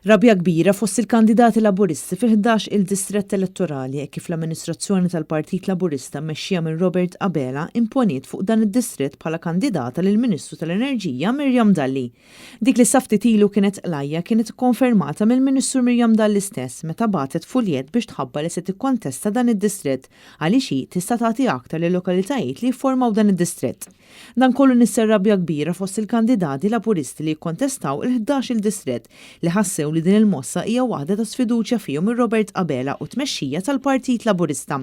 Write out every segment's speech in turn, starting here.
Rabja kbira fost il-kandidati Laburisti fil-11 il-distrett elettorali hekk kif l-amministrazzjoni tal-Partit Laburista mmexxija minn Robert Abela imponiet fuq dan id-distrett bħala kandidata lill-Ministru tal-Enerġija Miriam Dalli. Dik li sa ftit ilu kienet qlajja kienet ikkonfermata mill-Ministru Miriam Dalli stess meta bagħtet fuljett biex tħabbar li se tikkontesta dan id-distrett għaliex hi tista' tagħti aktar lil-lokalitajiet li jifformaw dan id-distrett. Dan kollu nissel rabja kbira fost il-kandidati Laburisti li jikkontestaw il-ħdax-il distrett li ħassew li din il-mossa hija waħda ta' sfiduċja fihom minn Robert Abela u t-tmexxija tal-Partit Laburista.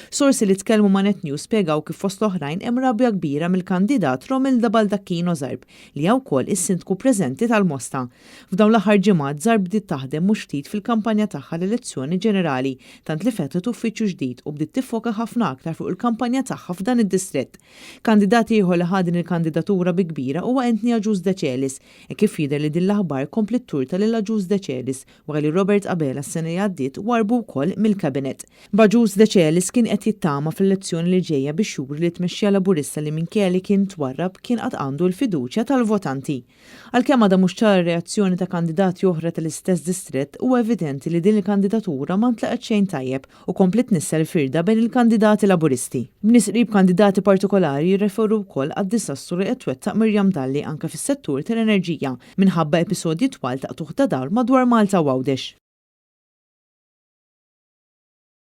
Sorsi li tkellmu ma' Net News spjegaw kif fost l-oħrajn hemm rabja kbira mill-kandidat Romilda Baldacchino Zarb li hija wkoll is-Sindku preżenti tal-Mosta. F'dawn l-aħħar ġimgħat Zarb bdiet taħdem mhux ftit fil-kampanja tagħha l-elezzjoni ġenerali tant li fetħet uffiċċju ġdid u bdiet tiffoka ħafna aktar fuq il-kampanja tagħha f'dan id-distrett. Kandidat ieħor li ħa din il-kandidatura bi kbira huwa Anthony Agius Decelis, hekk kif jidher li din l-aħbar kompliet turta lil Agius Decelis wara li Robert Abela s-sena li għaddiet warrbu wkoll mill-Cabinet. B'Agius Decelis kien qed jittama fl-elezzjoni li ġejja biex juri lit-tmexxija Laburista li minkejja li kien twarrab kien għad għandu l-fiduċja tal-votanti. Għalkemm għadha mhux ċara r-reazzjoni ta' kandidati oħra tal-istess distrett, huwa evidenti li din il-kandidatura ma ntlaqgħet xejn tajjeb u kompliet tnissel firda bejn il-kandidati Laburisti. B'nies qrib kandidati partikolari jirreferu wkoll għad-diżastru li qed twettaq Miriam Dalli anke fis-settur tal-enerġija minħabba episodji twal ta' qtugħ ta' dawl madwar Malta u Għawdex.